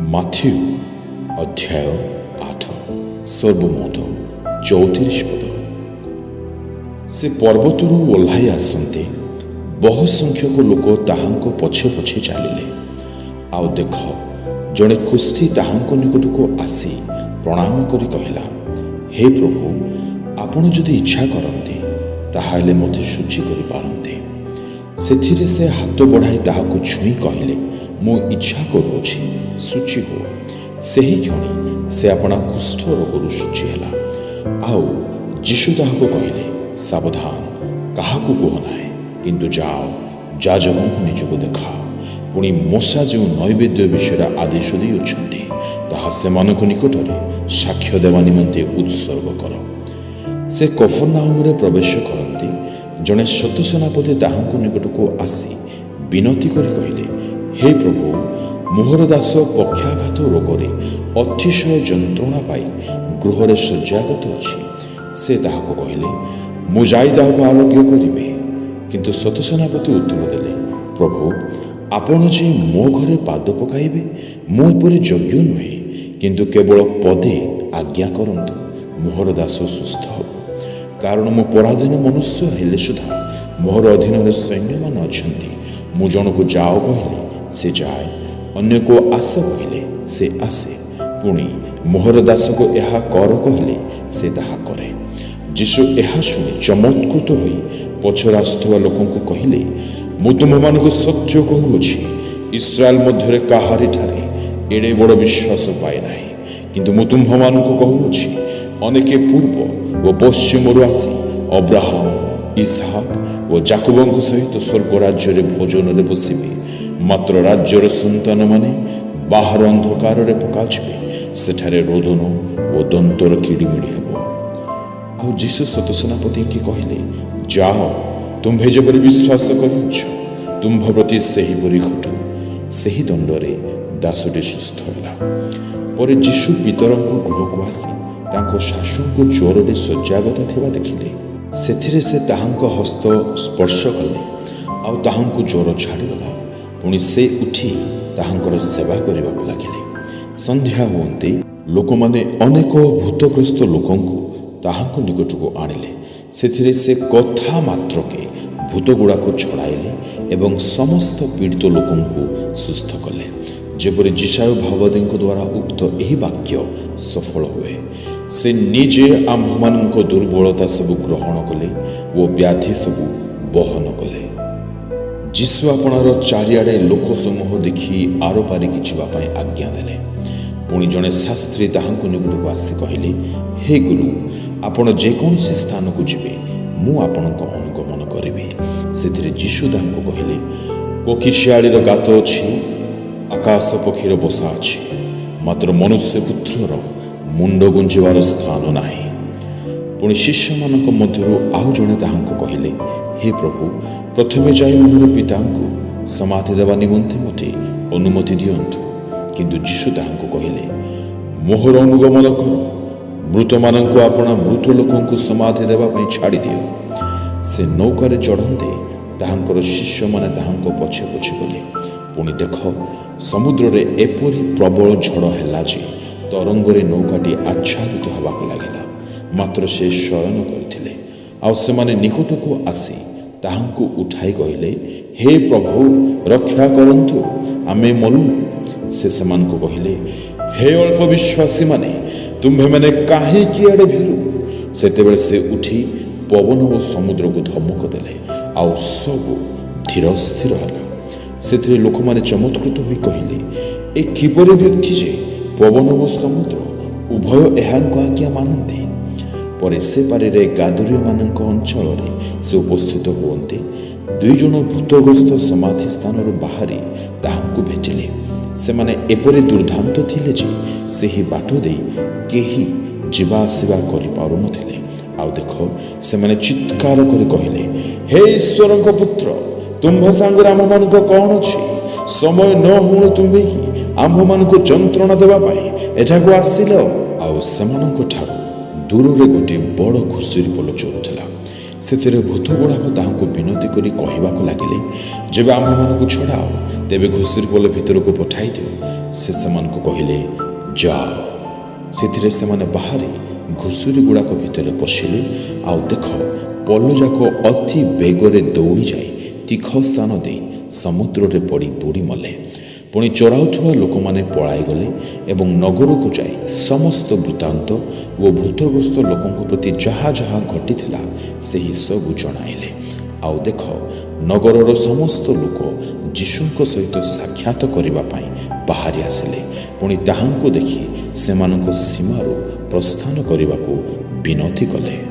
Matthew ଅଧ୍ୟାୟ 8, ସର୍ବମୋଟ 34 ପଦ। ସେ ପର୍ବତରୁ ଓହ୍ଲାଇ ଆସନ୍ତେ ବହୁ ସଂଖ୍ୟକ ଲୋକ ତାହାଙ୍କ ପଛେ ପଛେ ଚାଲିଲେ। ଆଉ ଦେଖ, ଜଣେ କୁଷ୍ଠୀ ତାହାଙ୍କ ନିକଟକୁ ଆସି ପ୍ରଣାମ କରି କହିଲା, "ହେ ପ୍ରଭୁ, ଆପଣ ଯଦି ଇଚ୍ଛା କରନ୍ତି, ତାହାହେଲେ ମୋତେ ଶୁଚି କରିପାରନ୍ତି।" ସେଥିରେ ସେ ହାତ ବଢ଼ାଇ ତାହାକୁ ଛୁଇଁ କହିଲେ, "ମୁଁ ଇଚ୍ଛା କରୁଅଛି, ଶୁଚି ହୁଅ।" ସେହି କ୍ଷଣି ସେ ଆପଣା କୁଷ୍ଠ ରୋଗରୁ ଶୁଚି ହେଲା। ଆଉ ଯୀଶୁ ତାହାକୁ କହିଲେ, "ସାବଧାନ, କାହାକୁ କୁହ ନାହିଁ, କିନ୍ତୁ ଯାଅ, ଯାଜକଙ୍କୁ ନିଜକୁ ଦେଖାଅ। ପୁଣି ମୋଶା ଯେଉଁ ନୈବେଦ୍ୟ ବିଷୟରେ ଆଦେଶ ଦେଇଅଛନ୍ତି, ତାହା ସେମାନଙ୍କ ନିକଟରେ ସାକ୍ଷ୍ୟ ଦେବା ନିମନ୍ତେ ଉତ୍ସର୍ଗ କର।" ସେ କଫର୍ନାହୂମରେ ପ୍ରବେଶ କରନ୍ତେ ଜଣେ ଶତସେନାପତି ତାହାଙ୍କ ନିକଟକୁ ଆସି ବିନତି କରି କହିଲେ, "ହେ ପ୍ରଭୁ, ମୋହର ଦାସ ପକ୍ଷାଘାତ ରୋଗରେ ଅତିଶୟ ଯନ୍ତ୍ରଣା ପାଇ ଗୃହରେ ଶଯ୍ୟାଗତ ଅଛି।" ସେ ତାହାକୁ କହିଲେ, "ମୁଁ ଯାଇ ତାହାକୁ ଆରୋଗ୍ୟ କରିବି।" କିନ୍ତୁ ଶତସେନାପତି ଉତ୍ତର ଦେଲେ, "ପ୍ରଭୁ, ଆପଣ ଯେ ମୋ ଘରେ ପାଦ ପକାଇବେ, ମୁଁ ଏପରି ଯୋଗ୍ୟ ନୁହେଁ। କିନ୍ତୁ କେବଳ ପଦେ ଆଜ୍ଞା କରନ୍ତୁ, ମୋହର ଦାସ ସୁସ୍ଥ ହେବ। କାରଣ ମୁଁ ପରାଧୀନ ମନୁଷ୍ୟ ହେଲେ ସୁଦ୍ଧା ମୋହର ଅଧୀନରେ ସୈନ୍ୟମାନେ ଅଛନ୍ତି। ମୁଁ ଜଣକୁ ଯାଅ କହିଲେ ସେ ଯାଏ, ଅନ୍ୟକୁ ଆସ କହିଲେ ସେ ଆସେ। ପୁଣି ମୋହର ଦାସକୁ ଏହା କର କହିଲେ ସେ ତାହା କରେ।" ଯୀଶୁ ଏହା ଶୁଣି ଚମତ୍କୃତ ହୋଇ ପଛରେ ଆସୁଥିବା ଲୋକଙ୍କୁ କହିଲେ, "ମୁଁ ତୁମ୍ଭମାନଙ୍କୁ ସତ୍ୟ କହୁଅଛି, ଇସ୍ରାଏଲ ମଧ୍ୟରେ କାହାରିଠାରେ ଏଡ଼େ ବଡ଼ ବିଶ୍ୱାସ ପାଏ ନାହିଁ। କିନ୍ତୁ ମୁଁ ତୁମ୍ଭମାନଙ୍କୁ କହୁଅଛି, ଅନେକେ ପୂର୍ବ ଓ ପଶ୍ଚିମରୁ ଆସି ଅବ୍ରାହମ, ଇସହାକ ଓ ଜାକୁବଙ୍କ ସହିତ ସ୍ୱର୍ଗ ରାଜ୍ୟରେ ଭୋଜନରେ ବସିବେ। ମାତ୍ର ରାଜ୍ୟର ସନ୍ତାନମାନେ ବାହାର ଅନ୍ଧକାରରେ ପକାଯିବେ। ସେଠାରେ ରୋଦନ ଓ ଦନ୍ତର କିଡ଼ିମିଡ଼ି ହେବ।" ଆଉ ଯୀଶୁ ଶତସେନାପତିଙ୍କୁ କହିଲେ, "ଯାଅ, ତୁମ୍ଭେ ଯେପରି ବିଶ୍ୱାସ କରିଅଛ, ତୁମ୍ଭ ପ୍ରତି ସେହିପରି ଘଟୁ।" ସେହି ଦଣ୍ଡରେ ଦାସଟି ସୁସ୍ଥ ହେଲା। ପରେ ଯୀଶୁ ପିତରଙ୍କ ଗୃହକୁ ଆସି ତାଙ୍କ ଶାଶୁଙ୍କୁ ଜ୍ୱରରେ ଶଯ୍ୟାଗତ ଥିବା ଦେଖିଲେ। ସେଥିରେ ସେ ତାହାଙ୍କ ହସ୍ତ ସ୍ପର୍ଶ କଲେ, ଆଉ ତାହାଙ୍କୁ ଜ୍ୱର ଛାଡ଼ିଗଲା। ପୁଣି ସେ ଉଠି ତାହାଙ୍କର ସେବା କରିବାକୁ ଲାଗିଲେ। ସନ୍ଧ୍ୟା ହୁଅନ୍ତେ ଲୋକମାନେ ଅନେକ ଭୂତଗ୍ରସ୍ତ ଲୋକଙ୍କୁ ତାହାଙ୍କ ନିକଟକୁ ଆଣିଲେ। ସେଥିରେ ସେ କଥା ମାତ୍ରକେ ଭୂତଗୁଡ଼ାକୁ ଛଡ଼ାଇଲେ ଏବଂ ସମସ୍ତ ପୀଡ଼ିତ ଲୋକଙ୍କୁ ସୁସ୍ଥ କଲେ, ଯେପରି ଯିଶାଇୟ ଭାବବାଦୀଙ୍କ ଦ୍ୱାରା ଉକ୍ତ ଏହି ବାକ୍ୟ ସଫଳ ହୁଏ, "ସେ ନିଜେ ଆମ୍ଭମାନଙ୍କ ଦୁର୍ବଳତା ସବୁ ଗ୍ରହଣ କଲେ ଓ ବ୍ୟାଧି ସବୁ ବହନ କଲେ।" ଯୀଶୁ ଆପଣାର ଚାରିଆଡ଼େ ଲୋକ ସମୂହ ଦେଖି ଆର ପାରିକି ଯିବା ପାଇଁ ଆଜ୍ଞା ଦେଲେ। ପୁଣି ଜଣେ ଶାସ୍ତ୍ରୀ ତାହାଙ୍କ ନିକଟକୁ ଆସି କହିଲେ, "ହେ ଗୁରୁ, ଆପଣ ଯେକୌଣସି ସ୍ଥାନକୁ ଯିବେ, ମୁଁ ଆପଣଙ୍କ ଅନୁଗମନ କରିବି।" ସେଥିରେ ଯୀଶୁ ତାହାଙ୍କୁ କହିଲେ, "କୋକିଶିଆଳିର ଗାତ ଅଛି, ଆକାଶ ପକ୍ଷୀର ବସା ଅଛି, ମାତ୍ର ମନୁଷ୍ୟ ପୁତ୍ରର ମୁଣ୍ଡ ଗୁଞ୍ଜିବାର ସ୍ଥାନ ନାହିଁ।" ପୁଣି ଶିଷ୍ୟମାନଙ୍କ ମଧ୍ୟରୁ ଆଉ ଜଣେ ତାହାଙ୍କୁ କହିଲେ, "ହେ ପ୍ରଭୁ, ପ୍ରଥମେ ଯାଇ ମୋହର ପିତାଙ୍କୁ ସମାଧି ଦେବା ନିମନ୍ତେ ମୋତେ ଅନୁମତି ଦିଅନ୍ତୁ।" କିନ୍ତୁ ଯୀଶୁ ତାହାଙ୍କୁ କହିଲେ, "ମୋହର ଅନୁଗମନ କର, ମୃତମାନଙ୍କୁ ଆପଣା ମୃତ ଲୋକଙ୍କୁ ସମାଧି ଦେବା ପାଇଁ ଛାଡ଼ିଦିଅ।" ସେ ନୌକାରେ ଚଢ଼ନ୍ତେ ତାହାଙ୍କର ଶିଷ୍ୟମାନେ ତାହାଙ୍କ ପଛେ ପଛେ ଗଲେ। ପୁଣି ଦେଖ, ସମୁଦ୍ରରେ ଏପରି ପ୍ରବଳ ଝଡ଼ ହେଲା ଯେ ତରଙ୍ଗରେ ନୌକାଟି ଆଚ୍ଛାଦିତ ହେବାକୁ ଲାଗିଲା। ମାତ୍ର ସେ ଶୟନ କରିଥିଲେ। ଆଉ ସେମାନେ ନିକଟକୁ ଆସି ତାହାଙ୍କୁ ଉଠାଇ କହିଲେ, "ହେ ପ୍ରଭୁ, ରକ୍ଷା କରନ୍ତୁ, ଆମେ ମଲୁ।" ସେ ସେମାନଙ୍କୁ କହିଲେ, "ହେ ଅଳ୍ପ ବିଶ୍ୱାସୀମାନେ, ତୁମ୍ଭେମାନେ କାହିଁକି ଏଡ଼େ ଭୀରୁ?" ସେତେବେଳେ ସେ ଉଠି ପବନ ଓ ସମୁଦ୍ରକୁ ଧମକ ଦେଲେ, ଆଉ ସବୁ ଧୀର ସ୍ଥିର ହେଲା। ସେଥିରେ ଲୋକମାନେ ଚମତ୍କୃତ ହୋଇ କହିଲେ, "ଏ କିପରି ବ୍ୟକ୍ତି ଯେ ପବନ ଓ ସମୁଦ୍ର ଉଭୟ ଏହାଙ୍କ ଆଜ୍ଞା ମାନନ୍ତି?" ପରେ ସେ ପାରିରେ ଗାଦରୀୟମାନଙ୍କ ଅଞ୍ଚଳରେ ସେ ଉପସ୍ଥିତ ହୁଅନ୍ତେ ଦୁଇ ଜଣ ଭୂତଗ୍ରସ୍ତ ସମାଧି ସ୍ଥାନରୁ ବାହାରି ତାହାଙ୍କୁ ଭେଟିଲେ। ସେମାନେ ଏପରି ଦୁର୍ଦ୍ଦାନ୍ତ ଥିଲେ ଯେ ସେହି ବାଟ ଦେଇ କେହି ଯିବା ଆସିବା କରିପାରୁନଥିଲେ। ଆଉ ଦେଖ, ସେମାନେ ଚିତ୍କାର କରି କହିଲେ, "ହେ ଈଶ୍ୱରଙ୍କ ପୁତ୍ର, ତୁମ୍ଭ ସାଙ୍ଗରେ ଆମ୍ଭମାନଙ୍କ କ'ଣ ଅଛି? ସମୟ ନ ହୁଣୁ ତୁମ୍ଭେ କି ଆମ୍ଭମାନଙ୍କୁ ଯନ୍ତ୍ରଣା ଦେବା ପାଇଁ ଏଠାକୁ ଆସିଲ?" ଆଉ ସେମାନଙ୍କ ଠାରୁ ଦୂରରେ ଗୋଟିଏ ବଡ଼ ଘୁଷୁରି ପଲ ଚରୁଥିଲା। ସେଥିରେ ଭୂତଗୁଡ଼ାକ ତାହାଙ୍କୁ ବିନତି କରି କହିବାକୁ ଲାଗିଲେ, "ଯେବେ ଆମ୍ଭମାନଙ୍କୁ ଛଡ଼ାଅ, ତେବେ ଘୁଷୁରି ପଲ ଭିତରକୁ ପଠାଇ ଦିଅ।" ସେ ସେମାନଙ୍କୁ କହିଲେ, ଯାଅ। ସେଥିରେ ସେମାନେ ବାହାରି ଘୁଷୁରି ଗୁଡ଼ାକ ଭିତରେ ପଶିଲେ। ଆଉ ଦେଖ, ପଲଯାକ ଅତି ବେଗରେ ଦୌଡ଼ି ଯାଇ ତୀଖ ସ୍ଥାନ ଦେଇ ସମୁଦ୍ରରେ ପଡ଼ି ବୁଡ଼ି ମଲେ। ପୁଣି ଚରାଉଥିବା ଲୋକମାନେ ପଳାଇଗଲେ ଏବଂ ନଗରକୁ ଯାଇ ସମସ୍ତ ବୃତ୍ତାନ୍ତ ଓ ଭୂତଗ୍ରସ୍ତ ଲୋକଙ୍କ ପ୍ରତି ଯାହା ଯାହା ଘଟିଥିଲା, ସେହି ସବୁ ଜଣାଇଲେ। ଆଉ ଦେଖ, ନଗରର ସମସ୍ତ ଲୋକ ଯୀଶୁଙ୍କ ସହିତ ସାକ୍ଷାତ କରିବା ପାଇଁ ବାହାରି ଆସିଲେ। ପୁଣି ତାହାଙ୍କୁ ଦେଖି ସେମାନଙ୍କ ସୀମାରୁ ପ୍ରସ୍ଥାନ କରିବାକୁ ବିନତି କଲେ।